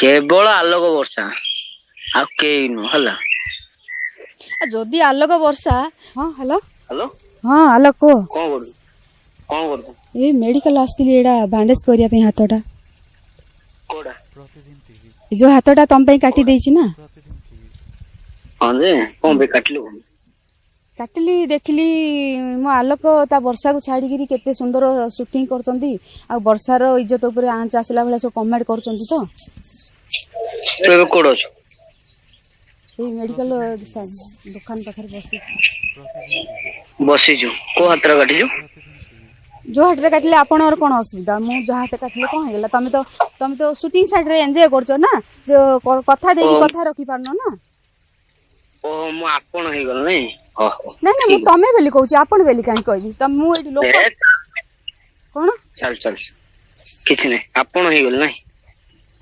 କେବଳ ଆଲୋକ ବର୍ଷା, ଆଉ କେହି ନୁହଁ ହେଲା। ଯଦି ଆଲୋକ ବର୍ଷା। ହଁ, ହ୍ୟାଲୋ। ହ୍ୟାଲୋ। ହଁ ଆଲୋକ, କୁହ। କଣ କରୁଛୁ, କଣ କରୁଛୁ? ଏଇ ମେଡିକାଲ ଆସିଥିଲି, ଏଇଟା ବ୍ୟାଣ୍ଡେଜ କରିବା ପାଇଁ ହାତଟା। କୋଉଟା? ଏ ଯୋଉ ହାତଟା ତମ ପାଇଁ କାଟି ଦେଇଛି ନା। ହଁ ଯେ, କଣ ପାଇଁ କାଟିଲୁ? କାଟିଲି, ଦେଖିଲି ମୋ ଆଲୋକ ତା ବର୍ଷାକୁ ଛାଡିକିରି କେତେ ସୁନ୍ଦର ସୁଟିଂ କରୁଛନ୍ତି, ଆଉ ବର୍ଷାର ଇଜ୍ଜତ ଉପରେ ଆଞ୍ଚ ଆସିଲା ଭଳିଆ ସବୁ କମେଣ୍ଟ କରୁଛନ୍ତି ତ। ତୁ ଏବେ କୋଉଠି ଅଛୁ? ଏଇ ମେଡିକାଲ ଦୋକାନ ପାଖରେ ବସିଛି। ବସିଛୁ। କୋଉ ହାତରେ କାଟିଛୁ? ଯୋଉ ହାତରେ କାଟିଲେ ଆପଣଙ୍କର କଣ ଅସୁବିଧା? ମୁଁ ଯାହା ହାତ କାଟିଲେ କଣ ହେଇଗଲା? ତମେ ତ ସୁଟିଂ ସାଇଡରେ ଏନ୍ଜୟ କରୁଛ ନା, ଯୋଉ କଥା ଦେଇକି କଥା ରଖିପାରୁନ ନା। ଓହୋ, ମୁଁ ଆପଣ ହେଇଗଲା ନାଇଁ? ଓହୋ। ନାଇଁ ନାଇଁ, ମୁଁ ତମେ ବୋଲି କହୁଛି, ଆପଣ ବୋଲି କାହିଁ କହିବି? ତ ମୁଁ ଏଇଠି ଲୋକ କଣ? ଚାଲ ଚାଲ, କିଛି ନାହିଁ, ଆପଣ ହେଇଗଲେ ନାଇଁ।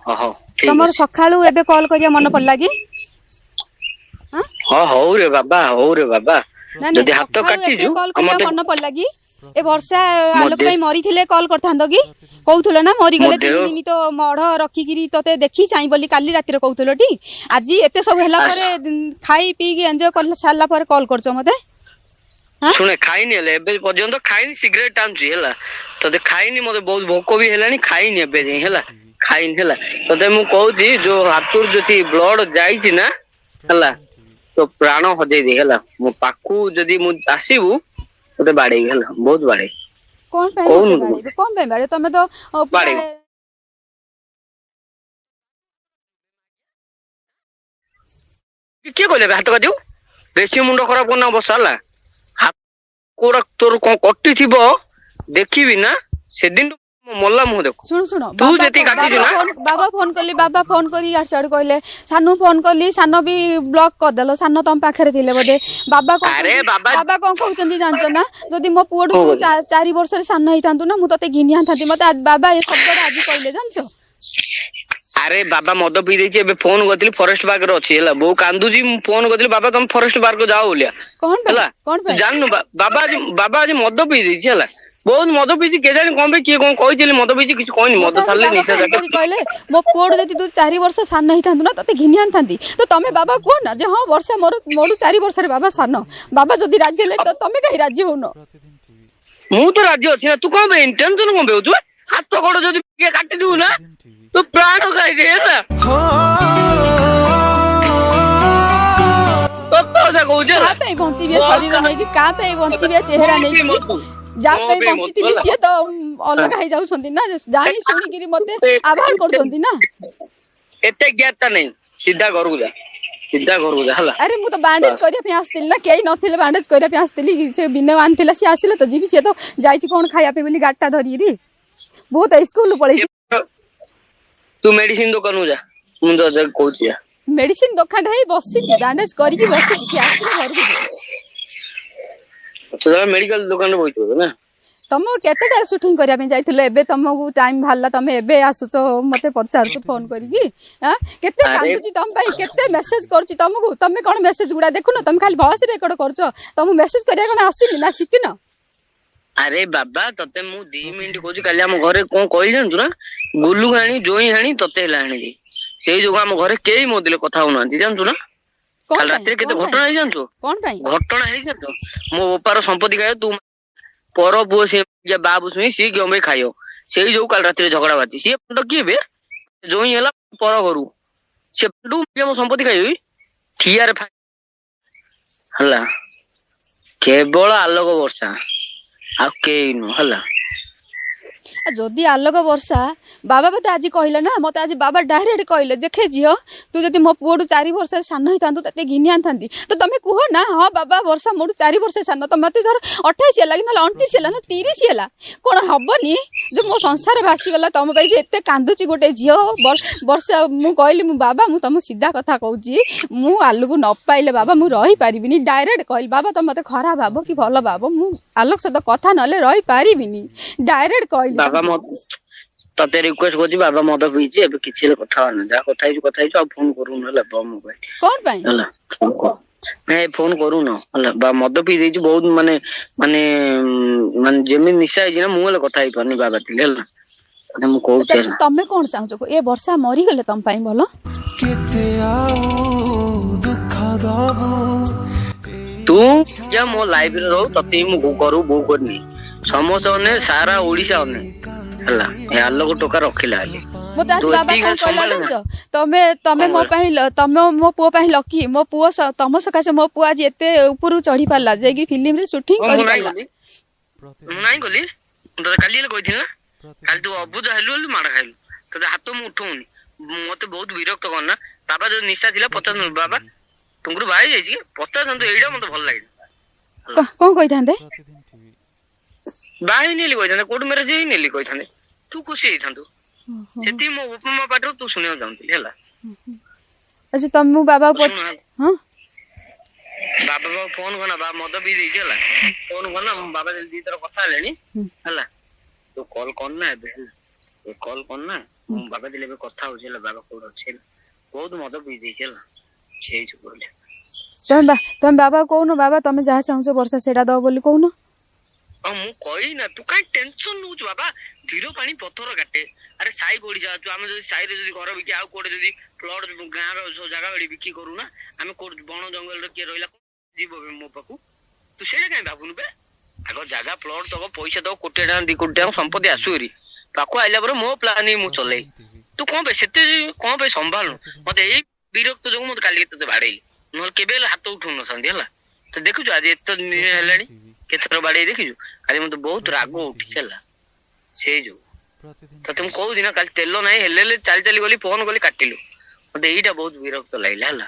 ହଉ। ତମର ସକାଳୁ ଏବେ କଲ୍ କରିବା ମନେ ପଡିଲା କି? ହଁ, ହଉ ରେ ବାବା, ହଉ ରେ ବାବା। ଯଦି ହାତ କାଟିଛୁ କଲ୍ କରିବା ମନେ ପଡିଲା କି? ଏ ବର୍ଷା ଆଲୋକ ପାଇଁ ମରିଥିଲେ କଲ୍ କରିଥାନ୍ତ କି? କହୁଥିଲ ନା ମରିଗଲେ 3 ଦିନ ତ ମଢ ରଖିକିରି ତତେ ଦେଖି ଚାହିଁ ବୋଲି, କାଲି ରାତିରେ କହୁଥିଲ ଟି? ଆଜି ଏତେ ସବୁ ହେଲା ପରେ, ଖାଇ ପିଇକି ଏନ୍ଜୟ କରି ସାରିଲା ପରେ କଲ୍ କରୁଛ ମତେ? ଶୁଣେ, ଖାଇନି ହେଲେ, ଏବେ ପର୍ଯ୍ୟନ୍ତ ଖାଇନି, ସିଗାରେଟ ଟାଣୁଛି ହେଲା। ତତେ ଖାଇନି, ମତେ ବହୁତ ଭୋକ ବି ହେଲାଣି, ଖାଇନି ଏବେ ଯାଇ ହେଲା, ଖାଇନି ହେଲା। ତତେ ମୁଁ କହୁଛି, ଯୋଉ ହାତରୁ ଯଦି ବ୍ଲଡ ଯାଇଛି ନା ହେଲା, ତୋ ପ୍ରାଣ ହଜେଇ ଦେ ହେଲା। ମୋ ପାଖକୁ ଯଦି ମୁଁ ଆସିବୁ, ତତେ ବାଡେଇବି ହେଲା, ବହୁତ ବାଡେଇବି। କଣ ପାଇଁ ବାଡେଇବେ? କଣ ପାଇଁ ବାଡେଇବେ? ତମେ ତ ବାଡେଇବି। କିଏ କହିଲେ ହାତ କାଟିବୁ? ବେଶୀ ମୁଣ୍ଡ ଖରାପ କରନା ବସ ହେଲା। କୋଉଟା ତୋର କଣ କଟିଥିବ ଦେଖିବି ନା, ସେଦିନ ମଲା ମୁହଁ ଦେଖ। ଶୁଣ ଶୁଣ, ତୁ ଯେତିକି କାଟିଛୁ ନା। ବାବା ଫୋନ କଲି, ବାବା ଫୋନ କରି ଇଆଡୁ ସିଆଡୁ କହିଲେ। ସାନୁ ଫୋନ କଲି, ସାନ ବି ବ୍ଲକ କରିଦେଲ। ସାନ ତମ ପାଖରେ ଥିଲେ ବୋଧେ। ବାବା ବାବା କଣ କହୁଛନ୍ତି ଜାଣିଛ ନା? ଯଦି ମୋ ପୁଅଠୁ ତୁ 4 ବର୍ଷରେ ସାନ ହେଇଥାନ୍ତୁ ନା, ମୁଁ ତତେ ଘିନି ଆଣିଥାନ୍ତି। ମତେ ବାବା ଏ ଶବ୍ଦଟା ଆଜି କହିଲେ ଜାଣିଛ। ଆରେ ବାବା ମଦ ପିଇ ଦେଇଛି। ଏବେ ଫୋନ କରିଥିଲି, ଫରେଷ୍ଟ ପାର୍କରେ ଅଛି ହେଲା, ବୋଉ କାନ୍ଦୁଛି। ମୁଁ ଫୋନ କରିଥିଲି, ବାବା ତମେ ଫରେଷ୍ଟ ପାର୍କ ଯାଅ ବୋଲିଆ ହେଲା। ଜାଣିନୁ ବାବା ଆଜି, ବାବା ଆଜି ମଦ ପିଇ ଦେଇଛି ହେଲା, ବହୁତ ମଦ ପିଇଛି। କେଜାଣି କଣ ପାଇଁ, କିଏ କଣ କହିଥିଲି ମଦ ପିଇଛି, କିଛି କହିନି। ମଦ ଛାଡ଼ିଲେ ନିଶା। କହିଲେ ମୋ ପୁଅଠୁ ଯଦି ତୁ 4 ବର୍ଷ ସାନ ହେଇଥାନ୍ତୁ ନା, ତତେ ଘିନି ଆଣିଥାନ୍ତି। ତ ତମେ ବାବା କୁହ ନା ଯେ ହଁ ବର୍ଷା ମୋର ମୋଠୁ 4 ବର୍ଷରେ ବାବା ସାନ। ବାବା ଯଦି ରାଜି ହେଲେ ତ ତମେ କାହିଁ ରାଜି ହଉନ? ମୁଁ ତ ରାଜି ଅଛି ନା, ତୁ କଣ ପାଇଁ ଟେନସନ କଣ ପାଇଁ ହଉଛୁ? ହାତ ଗୋଡ ଯଦି ଟିକେ କାଟିଦବୁ ନା, ତୁ ପ୍ରାଣ ଖାଇଦେ ହେଲା। କହୁଛି କାହା ପାଇଁ ବଞ୍ଚିବେ ଶରୀର ନେଇକି? କାହା ପାଇଁ ବଞ୍ଚିବେ ଚେହେରା ନେଇକି? ଯାହା ପାଇଁ ବଞ୍ଚିଥିଲି ସିଏ ତ ଅଲଗା ହେଇଯାଉଛନ୍ତି ନା, ଜାଣି ଶୁଣିକିରି ମତେ ଆହ୍ୱାନ କରୁଛନ୍ତି ନା। ଏତେ ଜ୍ଞାତ ନାହିଁ, ସିଧା ଘରକୁ ଯା, ସିଧା ଘରକୁ ଯା ହେଲା। ଆରେ ମୁଁ ତ ବ୍ୟାଣ୍ଡେଜ କରିବା ପାଇଁ ଆସିଥିଲି ନା, କେହି ନଥିଲେ, ବ୍ୟାଣ୍ଡେଜ କରିବା ପାଇଁ ଆସିଥିଲି। ସେ ବିନୟ ଆଣିଥିଲା, ସିଏ ଆସିଲେ ତ ଯିବି। ସିଏ ତ ଯାଇଛି କଣ ଖାଇବା ପାଇଁ ବୋଲି ଗାଡିଟା ଧରିକିରି, ବହୁତ ସ୍କୁଲ ପଳେଇଛି। ତୁ ମେଡିସିନ ଦୋକାନକୁ ଯା, ମୁଁ ତତେ କହୁଛି। ମେଡିସିନ ଦୋକାନ ହେଇ ବସିଛି, ବ୍ୟାଣ୍ଡେଜ କରିକି ବସିଛି, ସିଏ ଆସିଲେ ଘରକୁ ଯିବି। ମେଡିକାଲ ଦୋକାନରେ ବସିଛୁ ନା? ତମ କେତେଟା ସୁଟିଂ କରିବା ପାଇଁ ଯାଇଥିଲ? ଏବେ ତମକୁ ଟାଇମ ବାହାରିଲା, ତମେ ଏବେ ଆସୁଛ ମତେ ପଚାରୁଛ ଫୋନ କରିକି? କେତେ କାନ୍ଦୁଛି ତମ ପାଇଁ, କେତେ ମେସେଜ କରୁଛି ତମକୁ, ତମେ କଣ ମେସେଜ ଗୁଡା ଦେଖୁନ? ତମେ ଖାଲି ଭଏସ ରେକର୍ଡ କରୁଛ, ତମକୁ ମେସେଜ କରିବା କଣ ଆସିନି ନା ଶିଖିନ? ଆରେ ବାବା, ତତେ ମୁଁ 2 ମିନିଟ କହୁଛି। କାଲି ଆମ ଘରେ କଣ କହିଲି ଜାଣିଛୁ ନା? ଗୁଲୁ ଆଣି ଜୋଇଁ ଆଣି ତତେ ହେଲା ଆଣିଲି। ସେଇ ଯୋଗୁ ଆମ ଘରେ କେହି ମୋ ଦିଲେ କଥା ହଉନାହାନ୍ତି ଜାଣିଛୁ ନା? କାଲି ରାତିରେ କେତେ ଘଟଣା ହେଇ ଜାଣିଛୁ? କଣ ପାଇଁ ଘଟଣା ହେଇ ଜାଣିଛୁ? ମୋ ବୋପାର ସମ୍ପତ୍ତି ଖାଇବ ତୁ, ପର ପୁଅ ସିଏ, ବାବୁ ଶୁଇଁ ସିଏ କେଉଁ ପାଇଁ ଖାଇବ। ସେଇ ଯୋଉ କାଲି ରାତିରେ ଝଗଡା ବାଜି, ସିଏ କିଏ ବେ? ଜୋଇଁ ହେଲା ପର ଘରୁ, ସେ ମୋ ସମ୍ପତ୍ତି ଖାଇବି ଠିଆରେ ହେଲା। କେବଳ ଆଲୋକ ବର୍ଷା, ଆଉ କେହି ନୁହଁ ହେଲା। ଯଦି ଆଲୋକ ବର୍ଷା, ବାବା ମତେ ଆଜି କହିଲେ ନା, ମତେ ଆଜି ବାବା ଡାଇରେକ୍ଟ କହିଲେ, ଦେଖେ ଝିଅ, ତୁ ଯଦି ମୋ ପୁଅଠୁ 4 ବର୍ଷରେ ସାନ ହେଇଥାନ୍ତୁ, ତତେ ଘିନି ଆଣିଥାନ୍ତି। ତ ତମେ କୁହ ନା ହଁ ବାବା ବର୍ଷା ମୋଠୁ 4 ବର୍ଷ ସାନ। ତ ମତେ ଧର 28 ହେଲା କି ନହେଲେ 29 ହେଲା ନା 30 ହେଲା, କଣ ହବନି ଯେ ମୋ ସଂସାର ଭାସିଗଲା ତମ ପାଇଁ? ଯେ ଏତେ କାନ୍ଦୁଛି ଗୋଟେ ଝିଅ ବର୍ଷା। ମୁଁ କହିଲି, ମୁଁ ବାବା ମୁଁ ତମକୁ ସିଧା କଥା କହୁଛି, ମୁଁ ଆଲୁକୁ ନ ପାଇଲେ ବାବା ମୁଁ ରହିପାରିବିନି। ଡାଇରେକ୍ଟ କହିଲି, ବାବା ତମେ ମତେ ଖରାପ ଭାବ କି ଭଲ ଭାବ, ମୁଁ ଆଲୋକ ସହିତ କଥା ନହେଲେ ରହିପାରିବିନି। ଡାଇରେକ୍ଟ କହିଲି। ବାବା ତତେ ରିକ୍ୱେଷ୍ଟ କରୁଛି, ବାବା ମଦ ପିଇଛି ଏବେ, କିଛି ହେଲେ କଥା ହବନି। ଯାହା କଥା ହେଇଛୁ କଥା ହେଇଛୁ, ଆଉ ଫୋନ କରୁନୁ ହେଲା। ମୋବାଇଲ କଣ ପାଇଁ ହେଲା ନାଇଁ, ଫୋନ କରୁନ ହେଲା। ବା ମଦ ପିଇ ଦେଇଛି ବହୁତ, ମାନେ ମାନେ ମାନେ ଯେମିତି ନିଶା ହେଇଛି ନା, ମୁଁ ହେଲେ କଥା ହେଇପାରୁନି ବାବା ଥିଲେ ହେଲା। ତତେ ମୁଁ କହୁଛି ହେଲା। ତମେ କଣ ଚାହୁଁଛ? ଏ ବର୍ଷା ମରିଗଲେ ତମ ପାଇଁ ଭଲ। କେତେ ଆଉ ଦୁଃଖ ଦବୁ। ତୁ ଯା ମୋ ଲାଇଫରେ ରହୁ, ତତେ ବି ମୁଁ ଘରକୁ ବୋହୂ କରିନି। ସମସ୍ତେ ଅନେ, ସାରା ଓଡିଶା ଅନେ ହେଲା। ଏ ଆଲୋକ ଟୋକା ରଖିଲା ହେଲେ ମତେ ତୁ ଆଜି ବାବା ଏତିକି କଣ ଖାଲି କହିଲା ସମ୍ଭାଳେ ନା। ଜାଣିଛ? ତମେ ତମେ କଣ ମୋ କହିଲା? ପାଇଁ, ତମେ ମୋ ପୁଅ ପାଇଁ ଲକି। ମୋ ପୁଅ ତମ ସକାଶେ ମୋ ପୁଅ ଆଜି ଏତେ ଉପରକୁ ଚଢି ପାରିଲା, ଯାଇକି ଫିଲ୍ମରେ ସୁଟିଂ ହଁ, ମୁଁ ନାଇଁ କରିପାରିଲା। କଲି, ମୁଁ ନାଇଁ କଲି। ମୁଁ ତତେ କାଲି ହେଲେ କହିଥିଲି ନା, କାଲି ତୁ ଅବୁଝ ହେଲୁ ବୋଲି ମାଡ ଖାଇଲୁ। ତତେ ହାତ ମୁଁ ଉଠଉନି, ମତେ ବହୁତ ବିରକ୍ତ କରନା। ବାବା ଯୋଉ ନିଶା ଥିଲା ପଚାରୁନୁ, ବାବା ଟୁଙ୍ଗୁରୁ ବାହା ହେଇଯାଇଛି କି ପଚାରୁଥାନ୍ତୁ। ଏଇଟା ମତେ ଭଲ ଲାଗିଲା। କଣ କହିଥାନ୍ତେ? ବାହା ହେଇନି ବୋଲି କହିଥାନ୍ତେ, କୋର୍ଟ ମ୍ୟାରେଜ ହେଇନି ବୋଲି କହିଥାନ୍ତେ, ତୁ ଖୁସି ହେଇଥାନ୍ତୁ। ସେତିକି ମୋ ବାପା ମା ପାଟିରୁ ତୁ ଶୁଣିବାକୁ ଚାହୁଁଥିଲି ହେଲା। ଆଚ୍ଛା, ତମେ ମୁଁ ବାବାକୁ ଶୁଣ, ହଁ। ବାବା ବାବା ଫୋନ କରନା, ବାବା ମଦ ପିଇ ଦେଇଛି ହେଲା। ଫୋନ କରନା, ମୁଁ ବାବା ଦି ଥର କଥା ହେଲେଣି ହେଲା। ତୁ କଲ୍ କରନା ଏବେ ହେଲା, ତୁ କଲ୍ କରନା। ମୁଁ ବାବା ଥିଲେ ଏବେ କଥା ହଉଛି ହେଲା। ବାବା କୋଉଠି ଅଛି ହେଲା, ବହୁତ ମଦ ପିଇ ଦେଇଛି ହେଲା, ସେଇ ଯୋଗୁ କହିଲେ। ତମେ ବାବା କହୁନ, ବାବା ତମେ ଯାହା ଚାହୁଁଛ ବର୍ଷା ସେଇଟା ଦବ ବୋଲି କହୁନ। ଆଉ ମୁଁ କହିନା, ତୁ କାଇଁ ଟେନସନ ନଉଛୁ? ବାବା, ଧୀର ପାଣି ପଥର କାଟେ। ଆରେ ସାଇ ପଡିଶା ଅଛୁ ଆମେ। ଯଦି ସାଇରେ ଯଦି ଘର ବିକି ଆଉ କୋଉଠି ଯଦି ପ୍ଲଟ ଗାଁ ର ସବୁ ଜାଗା ବାଡି ବିକି କରୁନା ଆମେ, କୋଉଠି ବଣ ଜଙ୍ଗଲରେ କିଏ ରହିଲା ଯିବ ବେ ମୋ ପାଖକୁ? ତୁ ସେଇଟା କାଇଁ ଭାବୁନୁ ବେ? ଆଗ ଜାଗା ପ୍ଲଟ ଦବ, ପଇସା ଦବ, କୋଟିଏ ଟଙ୍କା 2 କୋଟି ଟଙ୍କା ସମ୍ପତ୍ତି ଆସୁ ହେରି। ପାଖକୁ ଆଇଲା ପରେ ମୋ ପ୍ଲାନ୍ ହିଁ ମୁଁ ଚଲେଇ। ତୁ କଣ ପାଇଁ ସେତେ କଣ ପାଇଁ ସମ୍ଭାଳୁନୁ ମତେ? ଏଇ ବିରକ୍ତ ଯୋଗୁ ମତେ କାଲି ତତେ ବାଡେଇଲି, ନହେଲେ କେବେ ହେଲେ ହାତ ଉଠଉ ନଥାନ୍ତି ହେଲା। ତ ଦେଖୁଛୁ ଆଜି ଏତେ ଦିନ ହେଲାଣି କେତେଥର ବାଡେଇ ଦେଖିଛୁ? କାଲି ମତେ ବହୁତ ରାଗ ଉଠିଛି ହେଲା, ସେଇ ଯୋଗୁ ତତେ ମୁଁ କହୁଛି ନା। କାଲି ତେଲ ନାହିଁ ହେଲେ ହେଲେ ଚାଲି ଚାଲି ଗଲି, ଫୋନ କଲି କାଟିଲୁ। ମତେ ଏଇଟା ବହୁତ ବିରକ୍ତ ଲାଗିଲା ହେଲା।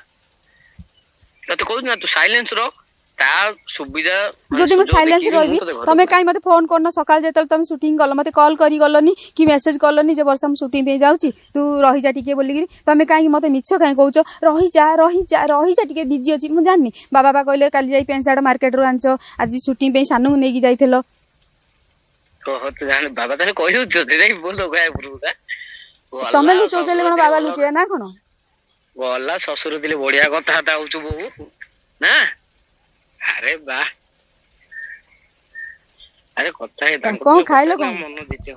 ତତେ କହୁଛି ନା, ତୁ ସାଇଲେନ୍ସ ରହ, ତା ସୁବିଧା ମାନେ ଯଦି ମୁଁ ସୁଯୋଗ ସାଇଲେନ୍ସ ଦେଖିକି ମୁଁ ରହିବି, ତତେ ଘରକୁ ତମେ କାଇଁ ମତେ ଫୋନ କରୁନ? ସକାଳେ ଯେତେବେଳେ ତମେ ସୁଟିଂ କଲ ମତେ କଲ୍ କରି ଗଲନି କି ମେସେଜ କଲନି ଯେ ବର୍ଷା ମୁଁ ସୁଟିଂ ପାଇଁ ଯାଉଛି, ତୁ ରହିଯା ଟିକେ ବୋଲିକିରି। ତମେ କାହିଁକି ମତେ ମିଛ କାହିଁ କହୁଛ? ରହିଯା ରହିଯା ରହିଯା, ଟିକେ ବିଜି ଅଛି। ମୁଁ ଜାଣିନି, ବାବା ବା କହିଲେ କାଲି ଯାଇ ପ୍ୟାଣ୍ଟ ସାର୍ଟ ମାର୍କେଟରୁ ଆଣିଛ, ଆଜି ସୁଟିଂ ପାଇଁ ସାନୁକୁ ନେଇକି ଯାଇଥିଲ। ଓହୋ, ତୁ ଜାଣି ବାବା ତାହେଲେ କହିଦଉଛୁ ତତେ ଯାଇ ବୋଲ କହିବା ପୂର୍ବରୁ ଗଲା। ତମେ ଲୁଚଉଛ ଶ୍ୱଶୁର କଣ ଥିଲେ ବାବା ଭଲ ଲୁଚେଇବେ ନା କଣ? ଗଲା, ଶ୍ୱଶୁର ଥିଲେ ବଢିଆ କଥାବାର୍ତ୍ତା ହଉଛୁ ବୋହୁ ନା। ଆରେ ବା, ଆରେ କଥା ହେଇ ତାଙ୍କ କଣ ଥିଲେ ଖାଇଲ? କଥା କଣ ମନ ଜିତ।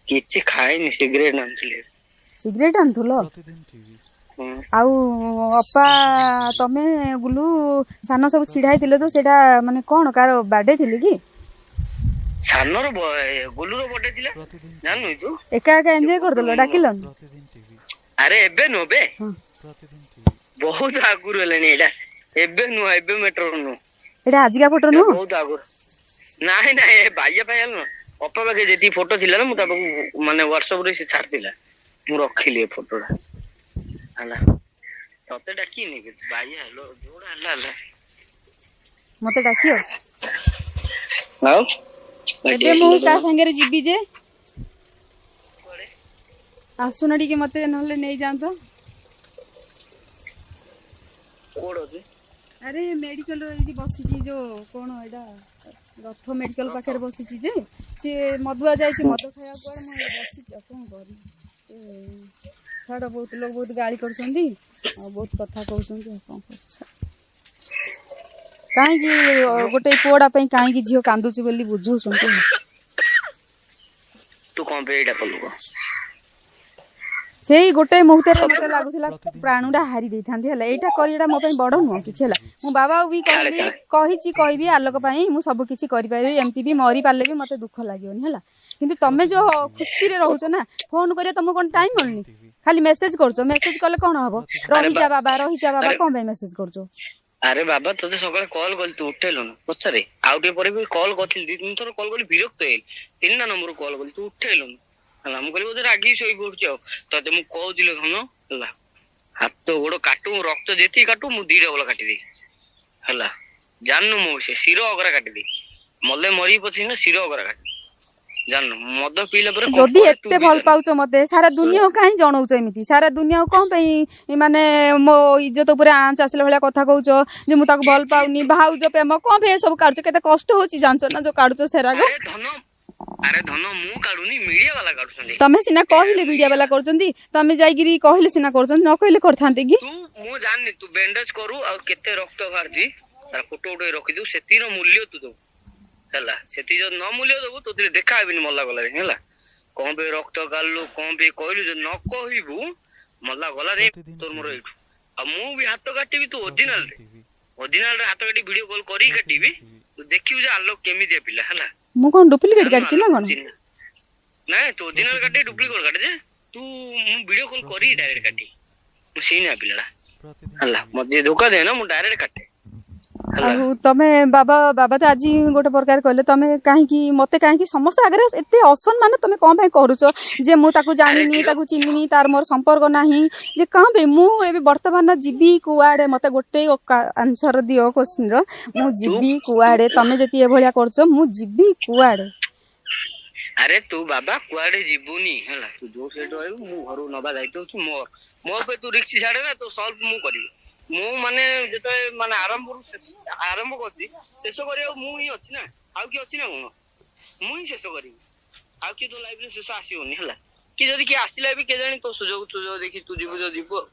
କିଛି ଖାଇନି, ସିଗରେଟ ଆଣିଥିଲି। ସିଗରେଟ ଆଣୁଥିଲ? ହୁଁ। ଆଉ ଅପା, ତମେ, ଗୁଲୁ, ସାନ ସବୁ ଛିଡା ହେଇଥିଲେ ତ, ସେଇଟା ମାନେ କଣ କାହାର ବାର୍ଥଡେ ଥିଲେ କି? ସାନର ଗୁଲୁର ବର୍ଥଡେ ଥିଲା, ଜାଣିନୁ ତୁ? ଏକା ଏକା ଏନ୍ଜୟ କରିଦେଲ, ଡାକିଲନି? ଆରେ ଏବେ ନୁହଁ ବେ, ହଁ। ବହୁତ ଆଗରୁ ହେଲାଣି ଏଇଟା, ଏବେ ନୁହଁ, ଏବେ ମେଟ୍ରୋ ନୁହଁ। ଏଇଟା ଆଜିକା ଫଟୋ ଏଇଟା ନୁହଁ? ବହୁତ ଆଗରୁ। ନାଇଁ ନାଇଁ, ଏ ବାଇଆ ଫାଇଆ ନୁହଁ। ଅପା ପାଖେ ଯେତିକି ଫଟୋ ଥିଲା ନା, ମୁଁ ତା ପାଖକୁ ମାନେ ହ୍ୱାଟ୍ସଆପ ରେ ସେ ଛାଡିଥିଲା, ମୁଁ ରଖିଲି ଏ ଫଟୋଟା ହେଲା। ତତେ ଡାକିନି, ବାଇଆ ହେଲୋ, ଯୋଉଟା ହେଲା ହେଲା। ମତେ ଡାକିଅ? ଆଉ ଏବେ ମୁଁ କାହା ସାଙ୍ଗରେ ଯିବି ଯେ? ଆସୁନ ଟିକେ ମତେ ନହେଲେ ନେଇଯାଆନ୍ତ। କୋଉଠି ଅଛି? ଆରେ ମେଡିକାଲ ଏଇଠି ବସିଛି, ଯୋଉ କଣ ଏଇଟା ରଥ ମେଡିକାଲ ପାଖରେ ବସିଛି ଯେ। ସିଏ ମଦୁଆ ଯାଇଛି ମଦ ଖାଇବାକୁ କୁଆଡେ, ମୁଁ ଏଇ ବସିଛି, ଆଉ କଣ କରିବି? ଛାଡ, ବହୁତ ଲୋକ ବହୁତ ଗାଳି କରୁଛନ୍ତି ଆଉ ବହୁତ କଥା କହୁଛନ୍ତି, ଆଉ କଣ କରୁଛ? କାହିଁକି ଗୋଟେ ପୁଅଟା ପାଇଁ କାହିଁକି ଝିଅ କାନ୍ଦୁଛି ବୋଲି ବୁଝଉଛନ୍ତି। ତୁ କଣ ପାଇଁ ଏଇଟା କଲୁ କହ? ସେଇ ଗୋଟେ ମୁହୂର୍ତ୍ତରେ ମତେ ଲାଗୁଥିଲା ପ୍ରାଣଟା ହାରି ଦେଇଥାନ୍ତି ହେଲା। ଏଇଟା କରିବାଟା ମୋ ପାଇଁ ବଡ ନୁହଁ କିଛି ହେଲା। ମୁଁ ବାବାକୁ ବି ଛାଡେ କହିଲି, ଛାଡେ। କହିଛି, କହିବି ଆଲୋକ ପାଇଁ ମୁଁ ସବୁ କିଛି କରିପାରିବି, ଏମିତି ବି ମରି ପାରିଲେ ବି ମତେ ଦୁଃଖ ଲାଗିବନି ହେଲା। କିନ୍ତୁ ତମେ ଯୋଉ ଖୁସିରେ ରହୁଛ ନା, ଫୋନ କରିବା ତମକୁ କଣ ଟାଇମ ମିଳୁନି? ଖାଲି ମେସେଜ କରୁଛ। ମେସେଜ କଲେ କଣ ହବ? ଆରେ ରହିଯା ବାବା, ରହିଯା ବାବା, ଆରେ କଣ ପାଇଁ ମେସେଜ କରୁଛ? ଆରେ ବାବା, ତୋତେ ସକାଳେ କଲ୍ କଲି ତୁ ଉଠେଇଲୁନୁ। ପଚାରେ, ଆଉ ଟିକେ ପରେ ବି କଲ୍ କରିଥିଲି, 2 3 ଥର କଲ୍ କଲି, ବିରକ୍ତ ହେଇଗଲି। 3ଟା ନମ୍ବରରୁ କଲ୍ କଲି, ତୁ ଉଠେଇଲୁନୁ ହେଲା। ମୁଁ କହିଲି ବୋଧେ ରାଗିକି ଶୋଇ ପଡୁଛି। ଆଉ ତତେ ମୁଁ କହୁଥିଲି ଧନ ହେଲା, ହାତ ଗୋଡ କାଟୁ, ରକ୍ତ ଯେତିକି କାଟୁ, ମୁଁ 2ଟା ବଲ କାଟିଦେବି ହେଲା। ଜାଣିନୁ ମୁଁ ସେ ଶିର ଅଗରା କାଟିଦେବି, ମଲେ ମରିବି ପଛେ ନା ଶିର ଅଗରା କାଟିବି। ଜାଣିନୁ ମଦ ପିଇଲା ପରେ କଣ ଯଦି କରେ ତୁ ଏତେ ବି ଭଲ ଜାଣିନୁ। ପାଉଛ ମତେ, ସାରା ଦୁନିଆକୁ କାହିଁ ଜଣଉଛ ଏମିତି? ସାରା ଦୁନିଆକୁ କଣ ପାଇଁ ମାନେ ମୋ ଇଜ୍ଜତ ଉପରେ ଆଞ୍ଚ ଆସିଲା ଭଳିଆ କଥା କହୁଛ ଯେ ମୁଁ ତାକୁ ଭଲ କିଛି ପାଉନି? ଭାଉଜ ପ୍ରେମ କଣ ପାଇଁ ଏ ସବୁ କାଢୁଛ? କେତେ କଷ୍ଟ ହଉଛି ଜାଣିଛ ନା, ଯୋଉ କାଢୁଛ ସେରାଗ? ଆରେ ଧନ, ଆରେ ଧନ, ମୁଁ କାଢୁନି, ମିଡିଆ ବାଲା କାଢୁଛନ୍ତି। ତମେ ସିନା କହିଲେ ମିଡିଆ ବାଲା କରୁଛନ୍ତି, ତମେ ଯାଇକିରି କହିଲେ ସିନା କରୁଛନ୍ତି, ନ କହିଲେ କରିଥାନ୍ତେ କି? ତୁ ମୁଁ ଜାଣିନି, ତୁ ବ୍ୟାଣ୍ଡେଜ କରୁ ଆଉ କେତେ ରକ୍ତ ବାହାରିଛି ତାର ଫଟୋ ଉଠେଇ ରଖିଦବୁ, ସେତିକିର ମୂଲ୍ୟ ତୁ ଦବୁ ହେଲା। ସେତିକି ଯଦି ନ ମୂଲ୍ୟ ଦବୁ, ତୋ ଦେଖା ହେବିନି ମଲା ଗଲା ହେଲା। କଣ ପାଇଁ ରକ୍ତ କାଢିଲୁ, କଣ ପାଇଁ କହିଲୁ? ଯଦି ନ କହିବୁ, ମଲା ଗଲା ରେ ତୋର ମୋର ଏଇଠୁ। ଆଉ ମୁଁ ବି ହାତ କାଟିବି ତୁ ଅରିଜିନାଲ ରେ, ଅରିଜିନାଲ ରେ ହାତ କାଟି ଭିଡିଓ କଲ୍ କରିକି କାଟିବି। ତୁ ଦେଖିବୁ ଯେ ଆଲୋକ କେମିତିଆ ପିଲା ହେଲା। ମୁଁ କଣ ଡୁପ୍ଲିକେଟ କାଟିଛି ନା କଣ? ନାଇଁ, ତୁ ଅରିଜିନାଲ କାଟି, ଡୁପ୍ଲିକେଟ କାଟେ ଯେ ତୁ, ମୁଁ ଭିଡିଓ କଲ୍ କରିକି ଡାଇରେକ୍ଟ କାଟି। ମୁଁ ସେଇ ନା ପିଲାଟା ହେଲା, ମତେ ଯିଏ ଧୋକା ଦେ ନା, ମୁଁ ଡାଇରେକ୍ଟ କାଟେ ହେଲା। ଆଉ ତମେ ବାବା, ବାବା ତ ଆଜି ଗୋଟେ ପ୍ରକାର କହିଲେ, ତମେ କାହିଁକି ମତେ କାହିଁକି ସମସ୍ତ ଆଗରେ ଏତେ ଅସମ୍ମାନ ତମେ କଣ ପାଇଁ କରୁଛ ଯେ ମୁଁ ତାକୁ ଜାଣିନି, ତାକୁ ଚିହ୍ନିନି, ତାର ମୋର ସମ୍ପର୍କ ନାହିଁ, ଯେ କଣ ପାଇଁ ମୁଁ ଏବେ ବର୍ତ୍ତମାନ ଯିବି କୁଆଡେ? ମତେ ଗୋଟେ ଆନ୍ସର ଦିଅ କୋଶ୍ଚିନ୍ର, ମୁଁ ଯିବି କୁଆଡେ? ତମେ ଯଦି ଏଭଳିଆ କରୁଛ, ମୁଁ ଯିବି କୁଆଡେ? ଆରେ ତୁ ବାବା କୁଆଡେ ଯିବୁନି ହେଲା। ତୁ ଯୋଉ ସେଇଠି ରହିବୁ, ମୁଁ ଘରୁ ନବା ଦାୟିତ୍ୱ ହଉଛି ମୋର। ମୋ ଉପରେ ତୁ ରିକ୍ସ ଛାଡେ ନା, ତୋ ସଲ୍ଭ ମୁଁ କରିବି। ମୁଁ ମାନେ ଯେତେବେଳେ ମାନେ ଆରମ୍ଭରୁ ଆରମ୍ଭ କରୁଛି, ଶେଷ କରିବାକୁ ମୁଁ ହିଁ ଅଛି ନା, ଆଉ କିଏ ଅଛି ନା କଣ? ମୁଁ ହିଁ ଶେଷ କରିବି, ଆଉ କିଏ ତୋ ଲାଇଫରେ ଶେଷ ଆସିବନି ହେଲା। କି ଯଦି କିଏ ଆସିଲା ବି, କେଜାଣି ତୋ ସୁଯୋଗ ସୁଯୋଗ ଦେଖି ତୁ ଯିବୁ ଯୋଉ ଯିବୁ ଆଉ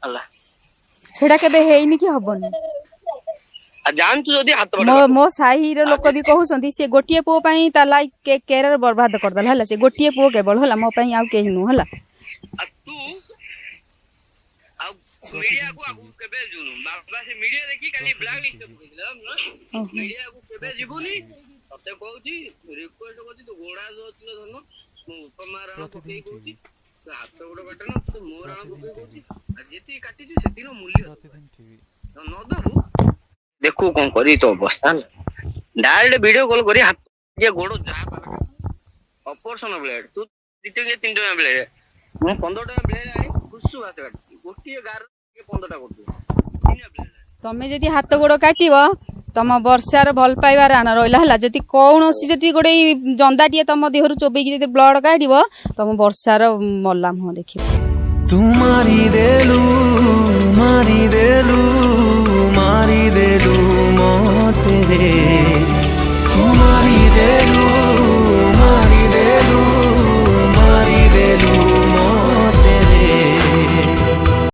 ହେଲା। ସେଇଟା କେବେ ହେଇନି କି ହବନି। ଆଉ ଜାଣିଛୁ ଯଦି ହାତ ମୋ ମୋ ସାହିର ଲୋକ ବି କହୁଛନ୍ତି, ସେ ଗୋଟିଏ ପୁଅ ପାଇଁ ତା ଲାଇଫ କ୍ୟାରିୟର ବର୍ବାଦ କରିଦେଲା ହେଲା। ସେ ଗୋଟିଏ ପୁଅ କେବଳ ହେଲା, ମୋ ପାଇଁ ଆଉ କେହି ନୁହଁ ହେଲା। ଆଉ ତୁ ଆଉ ମିଡିଆକୁ ଆଗକୁ କେବେ ଯିବୁନୁ ବାବା। ସେ ମିଡିଆ ଦେଖି କାଲି ବ୍ଲାକ୍ ଲିଷ୍ଟ ପକେଇଥିଲା। ମିଡିଆକୁ କେବେ ଯିବୁନି, ତତେ କହୁଛି, ରିକ୍ୱେଷ୍ଟ କରୁଛି। ତୁ ଗୋଡା ଅଛି ଧନ, ମୁଁ ବାପା ମା ରାଣ ପକେଇ କହୁଛି, ତୁ ହାତ ଗୋଡ କାଟେ ନା ତୁ ମୋ ରାଣ ପକେଇ କହୁଛି। ଆଉ ଯେତିକି କାଟିଛୁ ସେତିକି ମୂଲ୍ୟ ନ ଦବୁ, ଦେଖୁ କଣ କରିବି ତୋ ଅବସ୍ଥା ହେଲା। ଡାଇରେକ୍ଟ ଭିଡିଓ କଲ୍ କରି ହାତ ଗୋଡ ଯାହା ଅପରେସନ ବ୍ଲେଡ, ତୁ 2 ଟଙ୍କିଆ 3 ଟଙ୍କା ବ୍ଲେଡ, ମୁଁ 15 ଟଙ୍କା ବ୍ଲେଡ ଆଣି ଖୁସୁ ହାତ କାଟି ଗୋଟିଏ ଗାର 15ଟା କରୁଛୁ। ତମେ ଯଦି ହାତ ଗୋଡ କାଟିବ, ତମ ବର୍ଷାର ଭଲ ପାଇବା ରାଣ ରହିଲା ହେଲା। ଯଦି କୌଣସି ଯଦି ଗୋଟେ ଜନ୍ଦାଟିଏ ତମ ଦେହରୁ ଚୋବେଇକି ଯଦି ବ୍ଲଡ କାଢିବ, ତମ ବର୍ଷାର ମଲା ମୁହଁ ଦେଖିବ। ତୁ ମାରିଦେଲୁ।